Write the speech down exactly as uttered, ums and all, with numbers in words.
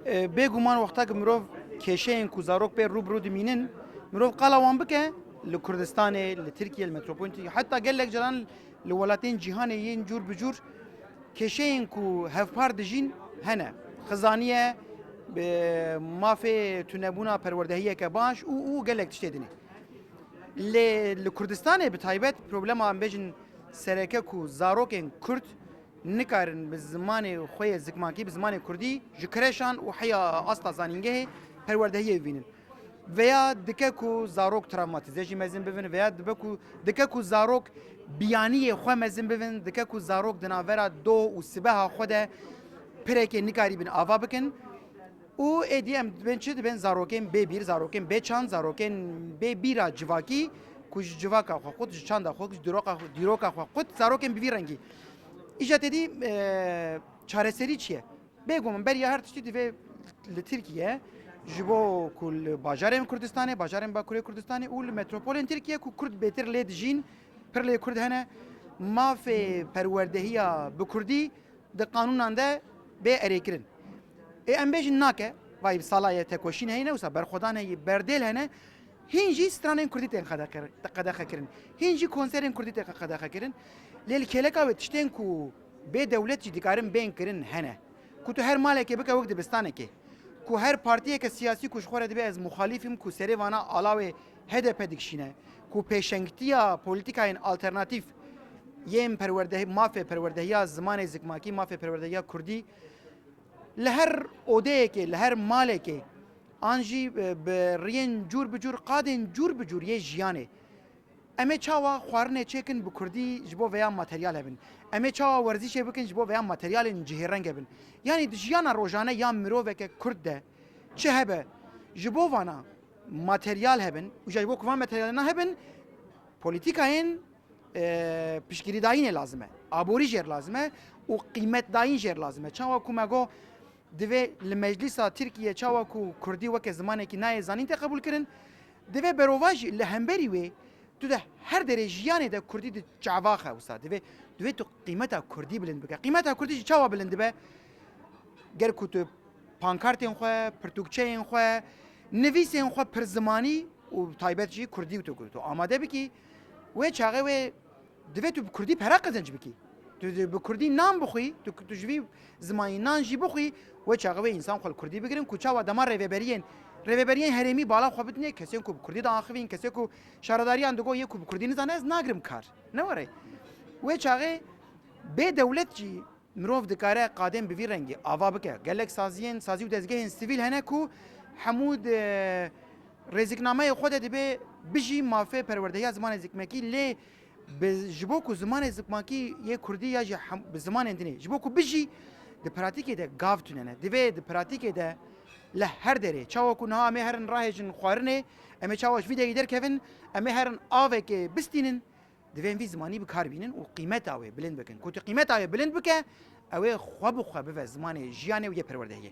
E, bêguman wexta ku mirov kêşeyên ku zarok pê rû bi rû dimînin, mirov qala wan bike li Kurdistanê, li Tirkiye, li metropolên Tirkiye, heta gelek caran li welatên cîhanê yên cûr bi cûr kêşeyên ku hevpar dijîn hene. Xizaniye, bi mafê tunebûna perwerdehiyeke baş û, û gelek tiştê dinê. Lê li Kurdistanê bi taybet problema em bêjin sereke ku zarokên Kurd nikarin bi zimanê xwe yê zikmakî, bi zimanê Kurdî ji kreşan û heya asta zanîngehê perwerdehiyê bibînin. Veya dike ku zarok travmatîze jî mezin bibin, veya dibe ku, dike ku zarok biyaniyê xwe mezin bibin, dike ku zarok di navbera doh û sibeha xwe de pirekê nikarîbin ava bikin. Û êdî em dibên çi? Dibên zarokên bê bîr, zarokên bê çand, zarokên bê bîra civakî ku ji civaka xwe qut, ji çanda xwe, ji dîroka, dîroka xwe qut, zarokên bi vî rengî. Îja têdî, e, çareserî çi ye? Bêguman beriya her tiştî divê li Tirkiye ji bo ku li bajarên Kurdistanê, bajarên Bakurê Kurdistanê û li metropolên Tirkiye ku Kurd bêtir lê dijîn, pir lê Kurd hene, mafê perwerdehiya bi Kurdî di qanûnan de bê erêkirin. Ê em bêjin nake, vay bi sala ye tekoşîn heyne, wisa berxwedan heye, berdêl hene, hîn jî stranên Kurdî tên qedexe-, qedexekirin. Hîn jî konserên Kurdî tên qedexekirin. Lê li kêleka wê tiştên ku bê dewlet jî dikarin bên kirin hene. Ku tu her malekê bike wek dibistanekê. Ku her partiyeke siyasî ku ji xwe re dibe ez muxalîf im ku serê vana alawê H D P dikişîne. Ku pêşengtiya polîtîkayên alternatîf yên perwerdehi-, mafê perwerdehiya zimanê zikmakî, mafê perwerdehiya kurdî li her odeyekê, li her malekê an jî, e, bi riyên cûr bi cûr, qadên cûr bi cûr yê jiyanê. Em ê çawa xwarinê çêkin bi kurdî ji bo vêya materyal hebin? Em ê çawa werzîşê bikin ji bo vêya materyalên cihêreng hebin? Yanî di jiyana rojane ya miroveke kurd de çi hebe, ji bo vana materyal hebin û ji bo ku van materyalena hebin, polîtîkayên, e, piştgirîdayînê lazim e, aborî jêr lazim e û qîmetdayîn jêr lazim e. Çawa ku me got, divê li meclîsa Tirkiye çawa ku kurdî weke zimanekî nayê zanîn tê qebûlkirin, divê berovajî li hemberî wê tu di her derê jiyanê de kurdî di çava xe wisa. Divê, divê tu qîmeta kurdî bilind bike. Qîmeta kurdî jî çawa bilind dibe? Ger ku tu pankartên xwe, pirtûkçeyên xwe, nivîsên xwe pir zimanî û taybet jî kurdî tu, tu amade bikî, wê çaxê wê divê tu bi kurdî pere qezenc bikî. Tu, tu bi kurdî nan bixwî, tu, tu ji vî zimanî nan jî bixwî, wê çaxê wê însan xwe li kurdî bigirin ku çawa dema rêveberiyên, rêveberiyên herêmî bala xwe bidinê, kesên ku bi kurdî diaxivîn, kesê ku şaredariyan digot yê ku bi kurdî nizane ez nagrim kar. Ne were. Wê çaxê bê dewlet jî mirov dikare qadên bi vî rengî ava bike. Gelek saziyên, sazî û dezgehên sivîl hene ku hemû di rêziknameyê xwe de dibê bijî mafê perwerdehiya zimanê zikmekî, lê bi, ji bo ku zimanê zikmakî yê kurdî ya jî hem, bi zimanên dinê, ji bo ku bijî, di pratîkê de gav tune ne. Divê di pratîkê de li her derê, çawa ku niha em ê herin rahêjin xwarinê, em ê çawa ji vî derî derkevin, em ê herin avekê bistînin, divê em vî zimanî bi kar bînin û qîmeta wê bilind bikin. Ku tu qîmeta wê bilind bike, ew ê xwe bi xwe bive zimanê jiyanê û yê perwerdehiyê.